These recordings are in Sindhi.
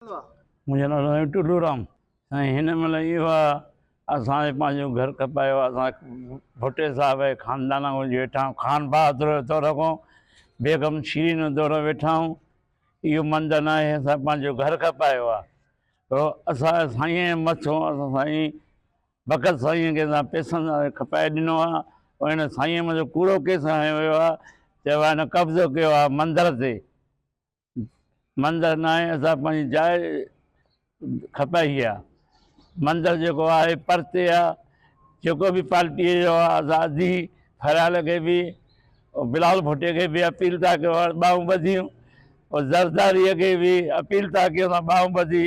منهنجو نالو سائين ٽلو رام. سائين هن مهل اهو آ اسان کي پنهنجو گهر کپايو آ اسان ڀٽي صاحب جي خاندان کان ويٺا آهيون خان بهادر جي دور کان بيگم شيرين جي دور ويٺا آهيون اهو مندر ناهي اسان پنهنجو گهر کپايو آ تو اسان سائين جي مٿو اسان سائين بخت سائين کي اسان پئسن سان کپائي ڏنو آ هن سائين منهنجو ڪوڙو ڪيس هنيو ويو آ چيو آ هن قبضو ڪيو آ مندر تي مندر ناهي اسان پنهنجي جاء کپائي آ مندر جيڪو آهي پرتي آ جيڪو به پارٽيء جو آ اسان اڌي فريال کي به بلاول ڀٽي کي به اپيل ٿا ڪيون ٻانهون ٻڌيون زرداريء کي به اپيل ٿا ڪيون اسان ٻانهون ٻڌي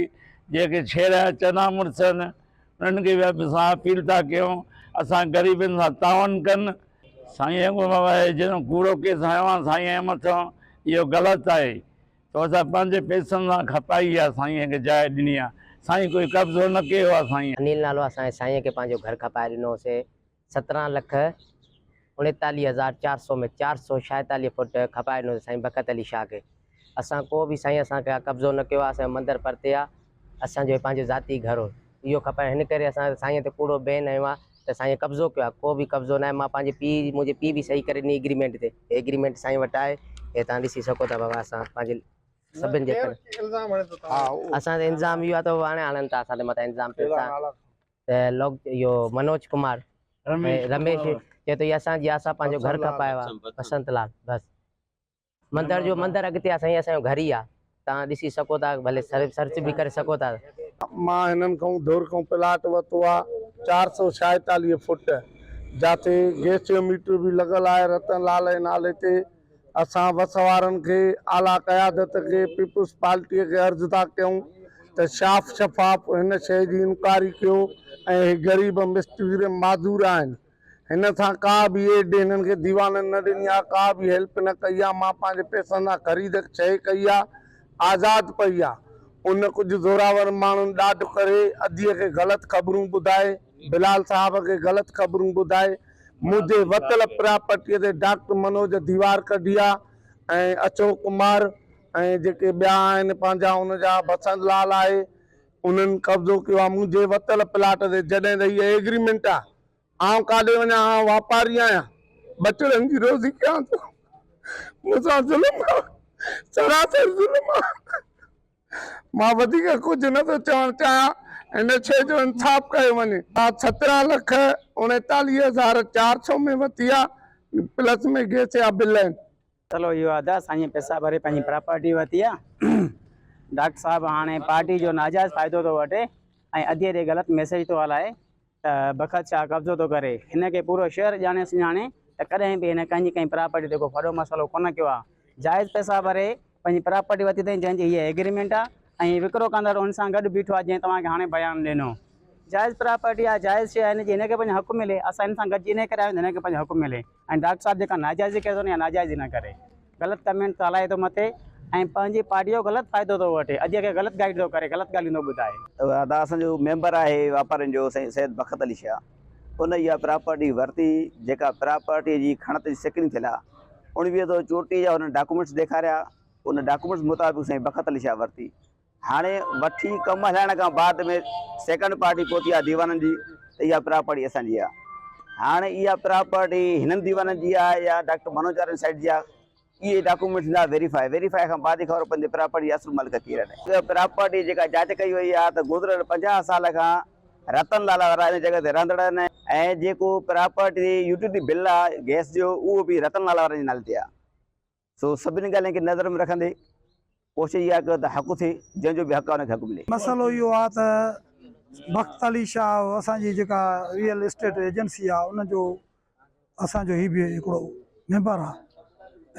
جيڪي ڇير جا چنا مڙس آهن انهن کي به اسان اپيل ٿا ڪيون اسان غريبن سان تعاون ڪن سائين اڳو بابا هي جنھن ڪوڙو ڪيس هنيو آ سائين جي مٿان اهو غلط آهي تو اسان پنھنجي پئسن سان کپائي آ سائين کي جاء ڏني آ سائين ڪوئي قبضو نه ڪيو آ سائين. انيل نالو آ سائين سائين کي پنھنجو گھر کپائي ڏنو سي 17 لک 39400 ۾ 446 فوٽ کپائي ڏنو سي سائين بڪت علي شاھ کي اسان ڪو به سائين اسان کي قبضو نه ڪيو آ اسان جو مندر پرتي آ اسان جو هي پنهنجو ذاتي گهر هو اهو کپائڻ هن ڪري اسان سائين تي ڪوڙو بين هنيو آ ته سائين قبضو ڪيو آ ڪو به قبضو ناهي مان پنهنجي پيء منهنجي پيء به صحيح ڪري ڏني ايگريمينٽ تي هي ايگريمينٽ سائين وٽ آهي هي توهان ڏسي سگهو ٿا بابا اسان پنهنجي سڀن جي ڪري اسان تي الزام اهو آ ته هاڻي هڻن ٿا اسان تي مٿان الزام پئسا ته لوڪ اهو منوج ڪمار رميش چئي ٿو هي اسان جي اسان پنهنجو گهر کپايو آ بسنت لال بس مندر جو مندر اڳتي آ سائين اسان جو گهر ئي آ توهان ڏسي سگهو ٿا ڀلي سرچ به ڪري سگهو ٿا. مان هنن کان ڌر کان پلاٽ ورتو آ 446 فوٽ جاتي گيس جو ميٽر به لڳل آهي رتن لال جي نالي تي اسان وس وارن کي اعليٰ قيادت کي پيپلز پارٽي کي عرض ٿا ڪيون ته شاف شفاف هن شيء جي انڪوائري ڪيو ۽ هي غريب مستوير معذور آهن هن سان ڪا به ايڊ هنن کي ديوانن نه ڏني آ، ڪا به هيلپ نه ڪئي آ، مان پنهنجي پئسن سان خريد شيء ڪئي آ، آزاد پئي آ. ان ڪجهه زوراور ماڻهن ڏاڍ ڪري اديء کي غلط خبرون ٻڌائي، بلال صاحب کي غلط خبرون ٻڌائي، منهنجي وتل پراپرٽيء تي ڊاڪٽر منوج ديوار ڪڍي آ ۽ اشوڪ ڪمار ۽ جيڪي ٻيا آهن پنهنجا ان جا بسنت لال آهي انهن قبضو ڪيو آ منهنجي وتل پلاٽ تي جڏهن ته هيء ايگريمينٽ آ آئون ڪاڏي وڃان، آئون واپاري آهيان، ٻچڙن جي روزي ڪيان ٿو، مون سان ظلم آ، سراسر ظلم آ، مان وڌيڪ ڪجهه نه ٿو چوڻ چاهيان، هن شيء جو انصاف ڪيو وڃي. مان 17 لک 39 هزار 400 ۾ ورتي آ، پلس ۾ گئس جا بل آهن. مسئلو اهو آ ته اسان جي پئسا ڀري پنهنجي پراپرٽي ورتي آ ڊاڪٽر صاحب هاڻي پارٽي جو ناجائز فائدو ٿو وٺي ۽ ادي ڏي غلط ميسيج ٿو هلائي ته بخت شاهه قبضو ٿو ڪري هن کي پورو شهر ڄاڻي سڃاڻي ته ڪڏهن به هن ڪنهن جي ڪنهن پراپرٽي تي ڪو ڦڏو مسئلو ڪونه ڪيو آ جائز پئسا ڀري پنهنجي پراپرٽي ورتي اٿئي جنهن جي هيء ايگريمينٽ آ ۽ وڪرو ڪندڙ ان سان گڏ بيٺو آ جنهن توهان کي هاڻي بيان ڏنو جائز پراپرٽي آ جائز شيء آ هن جي هن کي پنهنجو حق ملي اسان هن سان گڏجي انهي ڪري آيا آهيون ته هن کي پنهنجو حق ملي. ۽ ڊاڪٽر صاحب جيڪا ناجائزي ڪري ٿو نه اها ناجائزي نه ڪري غلط ڪمينٽ ٿو هلائي ٿو مٿي ۽ پنهنجي پارٽي جو غلط فائدو ٿو وٺي ادي کي غلط گائيڊ ٿو ڪري غلط ڳالهيون ٿو ٻڌائي. ادا اسان جو ميمبر آهي واپارين جو سائين سيد بخت علي شاهه ان اها پراپرٽي ورتي جيڪا پراپرٽي جي کڻت جي سيڪنڊ ٿيل آهي 1934 جا هن ڊاڪومينٽس ڏيکاريا ان ڊاڪومينٽس مطابق سائين بخت علي شاهه ورتي هاڻي وٺي ڪم هلائڻ کان بعد ۾ سيڪنڊ پارٽي پهتي آهي ديوانن جي ته اها پراپرٽي اسان جي آهي. هاڻي اها پراپرٽي هنن ديوانن جي آهي يا ڊاڪٽر منوج وارن سائيڊ جي آهي اهي ڊاڪومينٽس ٿيندا ويريفائي، ويريفائي کان بعد ئي خبر پوندي پراپرٽي جي اصل مالڪ ڪير آهن. اها پراپرٽي جيڪا جاچ ڪئي وئي آهي ته گذريل 50 سال کان رتن لال وارا ان جڳهه تي رهندڙ آهن ۽ جيڪو پراپرٽي يوٽيلٽي بل آهي گئس جو اهو به رتن لال وارن جي نالي تي آهي. سو سڀني ڳالهين کي نظر ۾ رکندي ڪوشش اها ڪيو ته حق ٿئي، جنهن جو به حق آهي ان کي حق ملي. مسئلو اهو آهي ته بخت علي شاهه اسان جي جيڪا ريئل اسٽيٽ ايجنسي آهي ان جو اسان جو هي به هڪڙو ميمبر آهي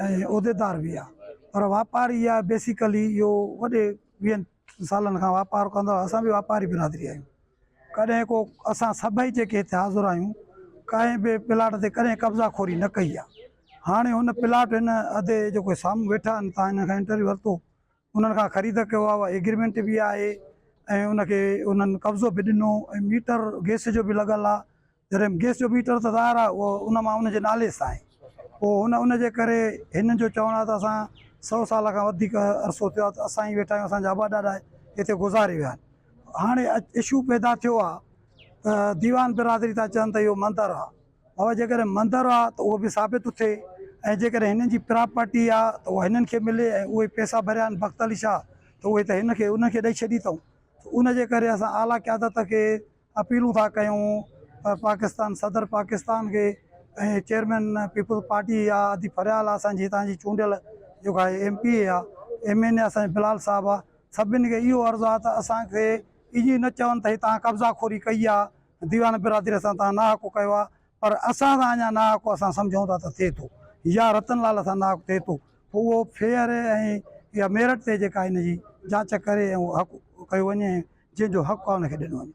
۽ عهديدار به آهي پر واپاري آهي بيسيڪلي اهو وڏي ويهن سالن کان واپار ڪندو آهي اسان به واپاري برادري آهيون ڪڏهن ڪو اسان سڀئي جيڪي هتي حاضر آهيون ڪنهن به پلاٽ تي ڪڏهن قبضا خوري نه ڪئي آهي هاڻي هن پلاٽ هن ادي جيڪو سامهون ويٺا آهن تان هنن کان انٽرويو ورتو انهن کان خريد ڪيو آهي ايگريمينٽ به آهي ۽ ان کي انهن قبضو به ڏنو ۽ ميٽر گيس جو به لڳل آهي جڏهن گيس جو ميٽر ته ظاهر آهي اهو ان مان ان جي نالي سان آهي پوء هن ان جي ڪري هنن جو چوڻ آهي ته اسان سو سال کان وڌيڪ عرصو ٿيو آهي ته اسان ئي ويٺا آهيون اسان جا ابا ڏاڏا هتي گذاري ويا آهن. هاڻي اشو پيدا ٿيو آهي ته ديوان برادري ٿا چون ته اهو مندر آهي. بابا جيڪڏهن مندر آهي ته اهو به ثابت ٿئي ۽ جيڪڏهن هنن جي پراپرٽي آهي ته اها هنن کي ملي ۽ اهي پئسا ڀريا آهن بخت علي شاهه ته اهي ته هن کي انهن کي ڏئي ڇڏي اٿئون ته ان جي ڪري اسان اعليٰ قيادت کي اپيلون ٿا ڪيون پاڪستان صدر پاڪستان کي ۽ چيئرمين پيپلز پارٽي آ ادي فريال آ اسان جي هتان جي چونڊيل جيڪو آهي ايم پي اي آ ايم اين اي اسان بلال صاحب آ سڀني کي اهو عرض آ ته اسان کي ائين نه چون ته هي توهان قبضا خوري ڪئي آ ديوان برادري سان توهان ناحق ڪيو آ پر اسان سان اڃا ناحق اسان سمجهون ٿا ته ٿئي ٿو يا رتن لال سان ناحق ٿئي ٿو پوء اهو فيئر ۽ يا ميرٽ تي جيڪا ان جي جاچ ڪري ۽ اهو حق ڪيو وڃي ۽ جنهن جو حق آ ان کي ڏنو وڃي.